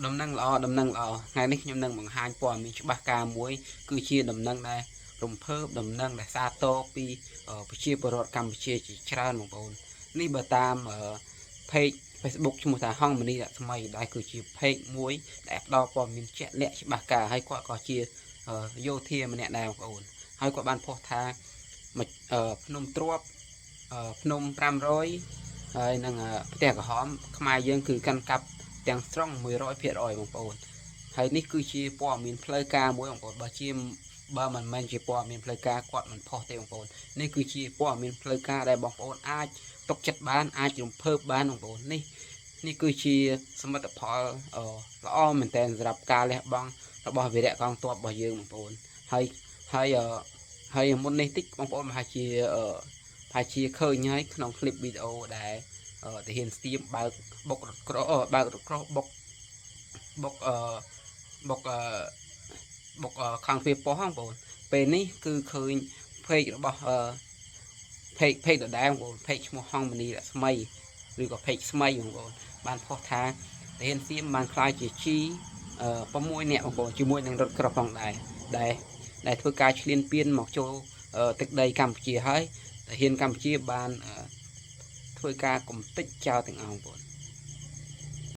ដំណឹងល្អដំណឹងល្អថ្ងៃនេះខ្ញុំនឹងបង្ហាញព័ត៌មានច្បាស់ការមួយគឺជាដំណឹងដែលរំភើបដំណឹងដែលសាទរពីប្រជាពលរដ្ឋកម្ពុជាជាច្រើនបងប្អូននេះបើតាម page Facebook ឈ្មោះថាហង្សមនីរស្មីដែលគឺជា page មួយដែលផ្ដល់ព័ត៌មានជាក់លាក់ច្បាស់ការហើយគាត់ក៏ជាយោធាម្នាក់ដែរបងប្អូនហើយគាត់បានផុសថាភ្នំទ្របភ្នំ500ហើយនឹងផ្ទះក្រហមខ្មែរយើងគឺកាន់កាប់ទាំងស្រុង100%បងប្អូនហើយនេះគឺជាព័ត៌មានផ្លូវការមួយបងប្អូនបើជាបើមិនមែនជាព័ត៌មានផ្លូវការគាត់មិនផុសទេបងប្អូននេះគឺជាព័ត៌មានផ្លូវការដែលបងប្អូនអាចទុកចិត្តបានអាចរំភើបបានបងប្អូននេះនេះគឺជាសមិទ្ធផលល្អមែនទែនសម្រាប់ការលះបង់របស់វីរៈកងទ័ពរបស់យើងបងប្អូនហើយហើយហើយមុននេះតិចបងប្អូនប្រហែលជាឃើញហើយក្នុងคลิปវីដេអូដែលទាហានស្ទៀមបើកបុករថក្របើករថក្របុកបុកអឺបុកអឺបុកខាងទ្វារប៉ុស្តិ៍ហ្នឹងបងប្អូនពេលនេះគឺឃើញ page របស់អឺ page ដដែលបងប្អូន page ឈ្មោះហង្សមនីរស្មីឬក៏ page ស្មីបងប្អូនបានផុសថាទាហានសៀមបានក្លាយជាជី6នាក់បងប្អូនជាមួយនឹងរថក្រោះផងដែរដែលដែលធ្វើការឈ្លានពានមកចូលទឹកដីកម្ពុជាហើយទាហានកម្ពុជាបានធ្វើការកំទេចចោលទាំងអស់បងប្អូន។